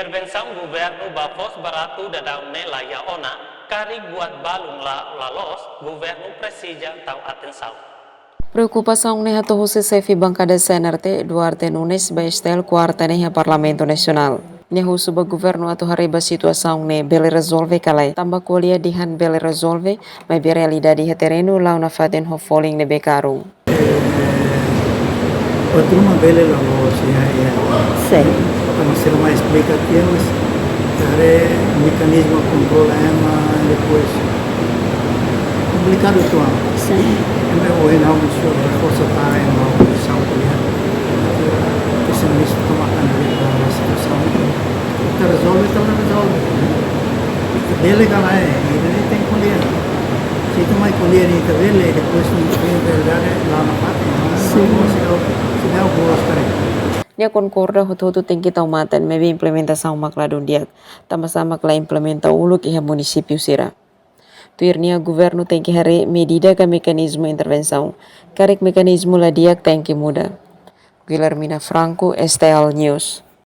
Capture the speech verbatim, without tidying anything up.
Intervensaun governu ba foos baratu daudaun ne'e la iha ona, karik buat balun la, la loos, governu presiza tau atensaun. Preokupasaun ne'e hato'o husi xefe bankada C N R T, Duarte Nunes, ba S T L kuarta ne'e iha Parlamentu Nasionál. Nia husu ba governu atu haree ba situasaun ne'e bele rezolve ka lae, tanba ko'alia dehan bele rezolve, maibé realidade iha terrenu la'o nafatin ho folin ne'ebé karun. Patruma bele la loos iha, iha. Sin. Tanba sira mai esplika tiha, mas haree mekanizmu kontrola ema, depois komplikadu uitoan. Sin. Ema ohin ha'u mós reforsa ba ema, oposisaun ko'alia. Ke se ministru toma kandidatu ba situasaun. Ita rezolve, ita la rezolve. Ita bele ka lae, ita ne'e tenke ko'alia. Se ita mai ko'alia dehan ita bele, depois ita bele, realidade la nafatin, mas Sin. Seidauk, seidauk boas karik. Nia konkorda hotu-hotu tenke tau matan, maibé implementasaun mak ladún di'ak. Tanba sá mak la implementa uluk iha munisípiu sira. Tuir nia, governu tenke haree medida ka mekanizmu intervensaun. Karik mekanizmu la di'ak tenke muda. Guilhermina Franco, S T L News.